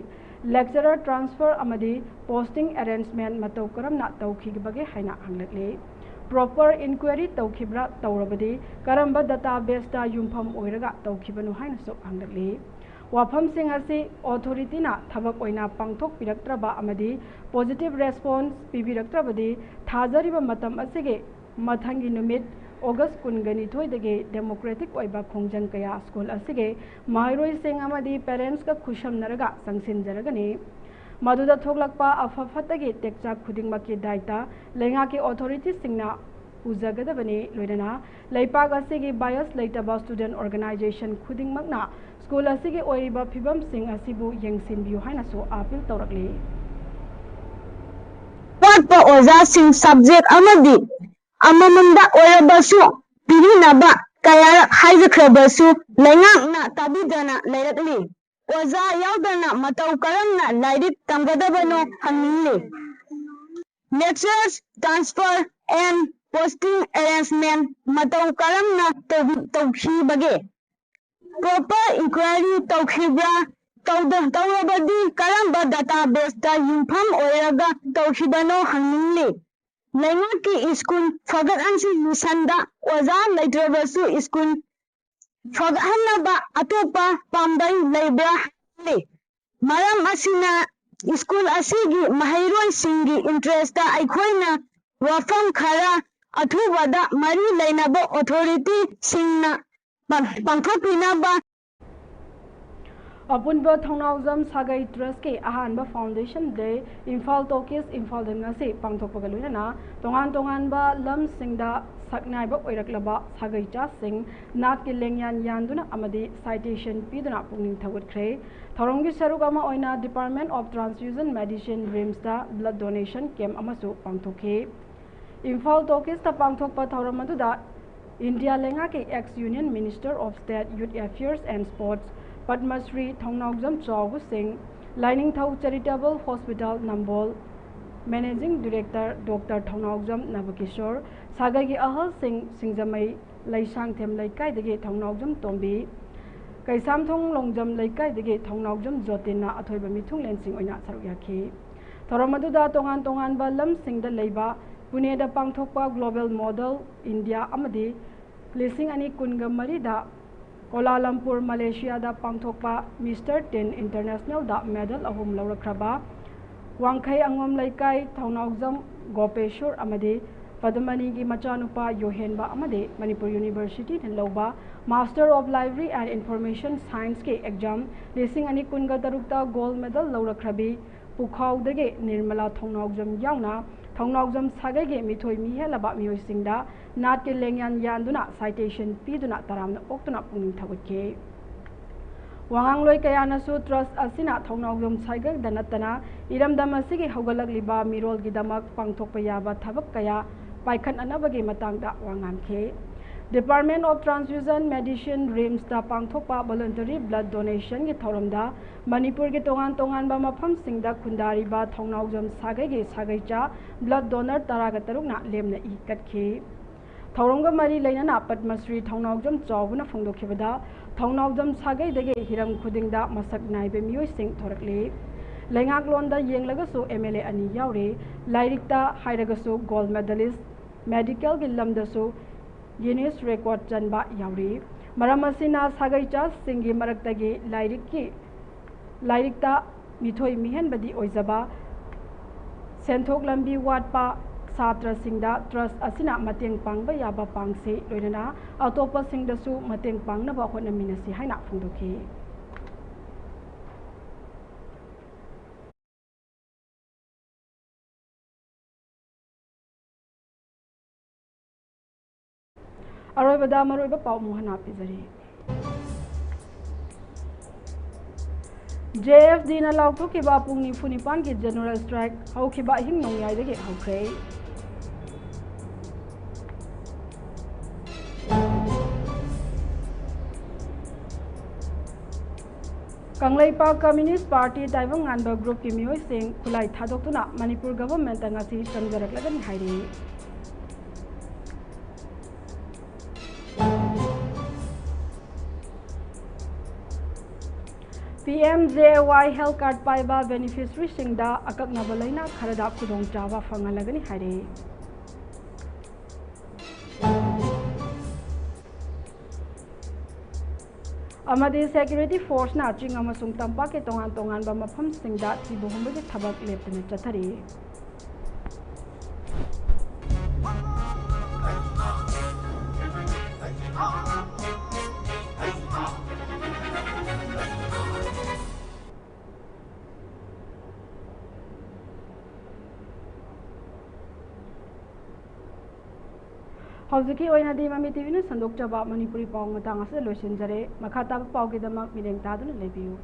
ꯂꯦꯛꯆꯔꯔ ꯇ꯭ꯔꯥꯟꯁꯐꯔ ꯑꯃꯗꯤ ꯄꯣꯁꯇꯤꯡ ꯑꯦꯔꯦꯟꯖꯃꯦꯟ ꯃꯇꯧ ꯀꯔꯝꯅ ꯇꯧꯈꯤꯕꯒꯦ ꯍꯥꯏꯅ ꯍꯪꯂꯛꯂꯤ꯫ Proper enquiry ꯇꯧꯈꯤꯕ꯭ꯔꯥ? ꯇꯧꯔꯕꯗꯤ ꯀꯔꯝꯕ ꯗꯇꯥꯕꯦꯁꯇ ꯌꯨꯝꯐꯝ ꯑꯣꯏꯔꯒ ꯇꯧꯈꯤꯕꯅꯣ ꯍꯥꯏꯅꯁꯨ ꯍꯪꯂꯛꯂꯤ꯫ ꯋꯥꯐꯝꯁꯤꯡ ꯑꯁꯤ ꯑꯣꯊꯣꯔꯤꯇꯤꯅ ꯊꯕꯛ ꯑꯣꯏꯅ ꯄꯥꯡꯊꯣꯛꯄꯤꯔꯛꯇ꯭ꯔꯕ ꯑꯃꯗꯤ ꯄꯣꯖꯤꯇꯤꯚ ꯔꯦꯁꯄꯣꯟꯁ ꯄꯤꯕꯤꯔꯛꯇ꯭ꯔꯕꯗꯤ ꯊꯥꯖꯔꯤꯕ ꯃꯇꯝ ꯑꯁꯤꯒꯤ ꯃꯊꯪꯒꯤ ꯅꯨꯃꯤꯠ ꯑꯣꯒꯁ ꯀꯨꯟꯒ ꯅꯤꯊꯣꯏꯗꯒꯤ ꯗꯦꯃꯣꯀ꯭ꯔꯦꯇꯤꯛ ꯑꯣꯏꯕ ꯈꯣꯡꯖꯪ ꯀꯌꯥ ꯁ꯭ꯀꯨꯜ ꯑꯁꯤꯒꯤ ꯃꯍꯩꯔꯣꯏꯁꯤꯡ ꯑꯃꯗꯤ ꯄꯦꯔꯦꯟꯠꯁꯀ ꯈꯨꯠꯁꯝꯅꯔꯒ ꯆꯪꯁꯤꯟꯖꯔꯒꯅꯤ꯫ ꯃꯗꯨꯗ ꯊꯣꯛꯂꯛꯄ ꯑꯐ ꯐꯠꯇꯒꯤ ꯇꯦꯛꯆꯥꯛ ꯈꯨꯗꯤꯡꯃꯛꯀꯤ ꯗꯥꯏꯇ ꯂꯩꯉꯥꯛꯀꯤ ꯑꯣꯊꯣꯔꯤꯇꯤꯁꯤꯡꯅ ꯎꯖꯒꯗꯕꯅꯤ꯫ ꯂꯣꯏꯅꯅ ꯂꯩꯄꯥꯛ ꯑꯁꯤꯒꯤ bias ꯂꯩꯇꯕ student organization ꯈꯨꯗꯤꯡꯃꯛꯅ school ꯑꯁꯤꯒꯤ ꯑꯣꯏꯔꯤꯕ ꯐꯤꯕꯝꯁꯤꯡ ꯑꯁꯤꯕꯨ ꯌꯦꯡꯁꯤꯟꯕꯤꯌꯨ ꯍꯥꯏꯅꯁꯨ appeal ꯇꯧꯔꯛꯂꯤ꯫ ꯑꯋꯥꯠꯄ ꯑꯣꯖꯥꯁꯤꯡ subject ꯑꯃꯗꯤ ꯑꯃꯃꯝꯗ ꯑꯣꯏꯔꯕꯁꯨ ꯄꯤꯕꯤꯅꯕ ꯀꯌꯥꯔꯛ ꯍꯥꯏꯖꯈ꯭ꯔꯕꯁꯨ ꯂꯩꯉꯥꯛꯅ ꯇꯥꯕꯤꯗꯅ ꯂꯩꯔꯛꯂꯤ꯫ ꯑꯣꯖꯥ ꯌꯥꯎꯗꯅ ꯃꯇꯧ ꯀꯔꯝꯅ ꯂꯥꯏꯔꯤꯛ ꯇꯝꯒꯗꯕꯅꯣ ꯍꯪꯅꯤꯡꯂꯤ꯫ Lecturers transfer and posting arrangement ꯃꯇꯧ ꯀꯔꯝꯅ ꯇꯧꯕꯤ- ꯇꯧꯈꯤꯕꯒꯦ? Proper inquiry ꯇꯧꯈꯤꯕ꯭ꯔꯥ? ꯇꯧꯗ- ꯇꯧꯔꯕꯗꯤ ꯀꯔꯝꯕ databaseꯇ ꯌꯨꯝꯐꯝ ꯑꯣꯏꯔꯒ ꯇꯧꯈꯤꯕꯅꯣ ꯍꯪꯅꯤꯡꯂꯤ꯫ ꯂꯩꯉꯥꯛꯀꯤ school ꯐꯒꯠꯍꯟꯁꯤ missionꯗ ꯑꯣꯖꯥ ꯂꯩꯇ꯭ꯔꯕꯁꯨ school ꯐꯒꯠꯍꯟꯅꯕ ꯑꯇꯣꯞꯄ ꯄꯥꯝꯕꯩ ꯂꯩꯕ꯭ꯔꯥ ꯍꯪꯅꯤꯡꯂꯤ꯫ ꯃꯔꯝ ꯑꯁꯤꯅ school ꯑꯁꯤꯒꯤ ꯃꯍꯩꯔꯣꯏꯁꯤꯡꯒꯤ interestꯇ ꯑꯩꯈꯣꯏꯅ ꯋꯥꯐꯝ ꯈꯔ ꯑꯊꯨꯕꯗ ꯃꯔꯤ ꯂꯩꯅꯕ authorityꯁꯤꯡꯅ ꯄꯥꯡ- ꯄꯥꯡꯊꯣꯛꯄꯤꯅꯕ ꯑꯄꯨꯟꯕ ꯊꯧꯅꯥꯎꯖꯝ ꯁꯥꯒꯩ Trustꯀꯤ ꯑꯍꯥꯟꯕ Foundation Day ꯏꯝꯐꯥꯜ ꯇꯣꯀꯤꯁ ꯏꯝꯐꯥꯜꯗ ꯉꯁꯤ ꯄꯥꯡꯊꯣꯛꯄꯒ ꯂꯣꯏꯅꯅ ꯇꯣꯉꯥꯟ ꯇꯣꯉꯥꯟꯕ ꯂꯝꯁꯤꯡꯗ ꯁꯛꯅꯥꯏꯕ ꯑꯣꯏꯔꯛꯂꯕ ꯁꯥꯒꯩ ꯆꯥꯁꯤꯡ ꯅꯥꯠꯀꯤ ꯂꯦꯡꯌꯥꯟ ꯌꯥꯟꯗꯨꯅ ꯑꯃꯗꯤ citation ꯄꯤꯗꯨꯅ ꯄꯨꯛꯅꯤꯡ ꯊꯧꯒꯠꯈ꯭ꯔꯦ꯫ ꯊꯧꯔꯝꯒꯤ ꯁꯔꯨꯛ ꯑꯃ ꯑꯣꯏꯅ Department of Transfusion Medicine RIMSꯇ blood donation camp ꯑꯃꯁꯨ ꯄꯥꯡꯊꯣꯛꯈꯤ꯫ ꯏꯝꯐꯥꯜ ꯇꯣꯀꯤꯁꯇ ꯄꯥꯡꯊꯣꯛꯄ ꯊꯧꯔꯝ ꯑꯗꯨꯗ ꯏꯟꯗꯤꯌꯥ ꯂꯩꯉꯥꯛꯀꯤ ex Union Minister of State Youth Affairs and Sports Padma Shri ꯊꯧꯅꯥꯎꯖꯝ ꯆꯥꯎꯕ ꯁꯤꯡ, ꯂꯥꯏꯅꯤꯡꯊꯧ Charitable Hospital ꯅꯝꯕꯣꯜ Managing Director Doctor ꯊꯧꯅꯥꯎꯖꯝ ꯅꯕꯀꯤꯁꯣꯔ, ꯁꯥꯒꯩꯒꯤ ꯑꯍꯜꯁꯤꯡ ꯁꯤꯡꯖꯃꯩ ꯂꯩꯁꯥꯡꯊꯦꯝ ꯂꯩꯀꯥꯏꯗꯒꯤ ꯊꯧꯅꯥꯎꯖꯝ ꯇꯣꯝꯕꯤ, ꯀꯩꯁꯥꯝꯊꯣꯡ ꯂꯣꯡꯖꯝ ꯂꯩꯀꯥꯏꯗꯒꯤ ꯊꯧꯅꯥꯎꯖꯝ ꯖꯣꯇꯤꯟꯅ ꯑꯊꯣꯏꯕ ꯃꯤꯊꯨꯡꯂꯦꯟꯁꯤꯡ ꯑꯣꯏꯅ ꯁꯔꯨꯛ ꯌꯥꯈꯤ꯫ ꯊꯧꯔꯝ ꯑꯗꯨꯗ ꯇꯣꯉꯥꯟ ꯇꯣꯉꯥꯟꯕ ꯂꯝꯁꯤꯡꯗ ꯂꯩꯕ ꯄꯨꯅꯦꯗ ꯄꯥꯡꯊꯣꯛꯄ Global Model India ꯑꯃꯗꯤ ꯂꯤꯁꯤꯡ ꯑꯅꯤ ꯀꯨꯟꯒ ꯃꯔꯤꯗ ꯀꯣꯂꯥꯂꯝꯄꯨꯔ ꯃꯂꯦꯁꯤꯌꯥꯗ ꯄꯥꯡꯊꯣꯛꯄ Mister Teen Internationalꯗ medal ꯑꯍꯨꯝ ꯂꯧꯔꯛꯈ꯭ꯔꯕ ꯋꯥꯡꯈꯩ ꯑꯉꯣꯝ ꯂꯩꯀꯥꯏ ꯊꯧꯅꯥꯎꯖꯝ ꯒꯣꯄꯦꯁꯣꯔ ꯑꯃꯗꯤ ꯄꯗꯃꯅꯤꯒꯤ ꯃꯆꯥꯅꯨꯄꯥ ꯌꯣꯍꯦꯟꯕ ꯑꯃꯗꯤ ꯃꯅꯤꯄꯨꯔ Universityꯅ ꯂꯧꯕ Master of Library and Information Scienceꯀꯤ exam ꯂꯤꯁꯤꯡ ꯑꯅꯤ ꯀꯨꯟꯒ ꯇꯔꯨꯛꯇ gold medal ꯂꯧꯔꯛꯈ꯭ꯔꯕꯤ ꯄꯨꯈꯥꯎꯗꯒꯤ ꯅꯤꯔꯃꯂꯥ ꯊꯧꯅꯥꯎꯖꯝ ꯌꯥꯎꯅ ꯊꯧꯅꯥꯎꯖꯝ ꯁꯥꯒꯩꯒꯤ ꯃꯤꯊꯣꯏ ꯃꯤꯍꯦꯜꯂꯕ ꯃꯤꯑꯣꯏꯁꯤꯡꯗ ꯅꯥꯠꯀꯤ ꯂꯦꯡꯌꯥꯟ ꯌꯥꯟꯗꯨꯅ citation ꯄꯤꯗꯨꯅ ꯇꯔꯥꯝꯅ ꯑꯣꯛꯇꯨꯅ ꯄꯨꯛꯅꯤꯡ ꯊꯧꯒꯠꯈꯤ꯫ ꯋꯥꯉꯥꯡꯂꯣꯏ ꯀꯌꯥꯅꯁꯨ trust ꯑꯁꯤꯅ ꯊꯧꯅꯥꯎꯖꯝ ꯁꯥꯒꯩꯗ ꯅꯠꯇꯅ ꯏꯔꯝꯗꯝ ꯑꯁꯤꯒꯤ ꯍꯧꯒꯠꯂꯛꯂꯤꯕ ꯃꯤꯔꯣꯜꯒꯤꯗꯃꯛ ꯄꯥꯡꯊꯣꯛꯄ ꯌꯥꯕ ꯊꯕꯛ ꯀꯌꯥ ꯄꯥꯏꯈꯠꯅꯅꯕꯒꯤ ꯃꯇꯥꯡꯗ ꯋꯥ ꯉꯥꯡꯈꯤ꯫ Department of Transfusion Medicine, RIMSꯇ ꯄꯥꯡꯊꯣꯛꯄ voluntary blood donationꯒꯤ ꯊꯧꯔꯝꯗ ꯃꯅꯤꯄꯨꯔꯒꯤ ꯇꯣꯉꯥꯟ ꯇꯣꯉꯥꯟꯕ ꯃꯐꯝꯁꯤꯡꯗ ꯈꯨꯟꯗꯥꯔꯤꯕ ꯊꯧꯅꯥꯎꯖꯝ ꯁꯥꯒꯩꯒꯤ ꯁꯥꯒꯩꯆꯥ blood donor ꯇꯔꯥꯒ ꯇꯔꯨꯛꯅ ꯂꯦꯝꯅ ꯏ ꯀꯠꯈꯤ꯫ ꯊꯧꯔꯝꯒ ꯃꯔꯤ ꯂꯩꯅꯅ ꯄꯗꯃꯁ꯭ꯔꯤ ꯊꯧꯅꯥꯎꯖꯝ ꯆꯥꯎꯕꯅ ꯐꯣꯡꯗꯣꯛꯈꯤꯕꯗ, ꯊꯧꯅꯥꯎꯖꯝ ꯁꯥꯒꯩꯗꯒꯤ ꯍꯤꯔꯝ ꯈꯨꯗꯤꯡꯗ ꯃꯁꯛ ꯅꯥꯏꯕ ꯃꯤꯑꯣꯏꯁꯤꯡ ꯊꯣꯔꯛꯂꯤ꯫ ꯂꯩꯉꯥꯛꯂꯣꯟꯗ ꯌꯦꯡꯂꯒꯁꯨ MLA ꯑꯅꯤ ꯌꯥꯎꯔꯤ꯫ ꯂꯥꯏꯔꯤꯛꯇ ꯍꯥꯏꯔꯒꯁꯨ gold medalist, medicalꯒꯤ ꯂꯝꯗꯁꯨ Guinness record ꯆꯟꯕ ꯌꯥꯎꯔꯤ꯫ ꯃꯔꯝ ꯑꯁꯤꯅ ꯁꯥꯒꯩꯆꯥꯁꯤꯡꯒꯤ ꯃꯔꯛꯇꯒꯤ ꯂꯥꯏꯔꯤꯛꯀꯤ, ꯂꯥꯏꯔꯤꯛꯇ ꯃꯤꯊꯣꯏ ꯃꯤꯍꯦꯟꯕꯗꯤ ꯑꯣꯏꯖꯕ, ꯁꯦꯟꯊꯣꯛ ꯂꯝꯕꯤ ꯋꯥꯠꯄ ꯁꯥꯇ꯭ꯔꯁꯤꯡꯗ trust ꯑꯁꯤꯅ ꯃꯇꯦꯡ ꯄꯥꯡꯕ ꯌꯥꯕ ꯄꯥꯡꯁꯤ, ꯂꯣꯏꯅꯅ ꯑꯇꯣꯞꯄꯁꯤꯡꯗꯁꯨ ꯃꯇꯦꯡ ꯄꯥꯡꯅꯕ ꯍꯣꯠꯅꯃꯤꯟꯅꯁꯤ ꯍꯥꯏꯅ ꯐꯣꯡꯗꯣꯛꯈꯤ꯫ ꯑꯔꯣꯏꯕꯗ ꯃꯔꯨꯑꯣꯏꯕ ꯄꯥꯎ ꯑꯃꯨꯛ ꯍꯟꯅ ꯄꯤꯖꯔꯤ꯫ JFDꯅ ꯂꯥꯎꯊꯣꯛꯈꯤꯕ ꯄꯨꯡ ꯅꯤꯐꯨ ꯅꯤꯄꯥꯟꯒꯤ general strike ꯍꯧꯈꯤꯕ ꯑꯍꯤꯡ ꯅꯣꯡꯌꯥꯏꯗꯒꯤ ꯍꯧꯈ꯭ꯔꯦ꯫ ꯀꯪꯂꯩꯄꯥꯛ Communist Party ꯇꯥꯏꯕꯪ ꯉꯥꯟꯕ groupꯀꯤ ꯃꯤꯑꯣꯏꯁꯤꯡ ꯈꯨꯠꯂꯥꯏ ꯊꯥꯗꯣꯛꯇꯨꯅ ꯃꯅꯤꯄꯨꯔ governmentꯇ ꯉꯁꯤ ꯆꯪꯖꯔꯛꯂꯒꯅꯤ ꯍꯥꯏꯔꯤ꯫ PMJAY health card ꯄꯥꯏꯕ beneficiaryꯁꯤꯡꯗ ꯑꯀꯛꯅꯕ ꯂꯥꯏꯅꯥ ꯈꯔꯗ ꯈꯨꯗꯣꯡꯆꯥꯕ ꯐꯪꯍꯜꯂꯒꯅꯤ ꯍꯥꯏꯔꯤ꯫ ꯑꯃꯗꯤ security forceꯅ ꯆꯤꯡ ꯑꯃꯁꯨꯡ ꯇꯝꯄꯥꯛꯀꯤ ꯇꯣꯉꯥꯟ ꯇꯣꯉꯥꯟꯕ ꯃꯐꯝꯁꯤꯡꯗ ꯊꯤꯕ ꯍꯨꯝꯕꯒꯤ ꯊꯕꯛ ꯂꯦꯞꯇꯅ ꯆꯠꯊꯔꯤ꯫ ꯍꯧꯖꯤꯛꯀꯤ ꯑꯣꯏꯅꯗꯤ ꯃꯃꯤ ꯇꯤꯚꯤꯅ ꯁꯟꯗꯣꯛꯆꯕ ꯃꯅꯤꯄꯨꯔꯤ ꯄꯥꯎ ꯃꯇꯥꯡ ꯑꯁꯤꯗ ꯂꯣꯏꯁꯤꯟꯖꯔꯦ꯫ ꯃꯈꯥ ꯇꯥꯕ ꯄꯥꯎꯒꯤꯗꯃꯛ ꯃꯤꯠꯌꯦꯡ ꯇꯥꯗꯨꯅ ꯂꯩꯕꯤꯌꯨ꯫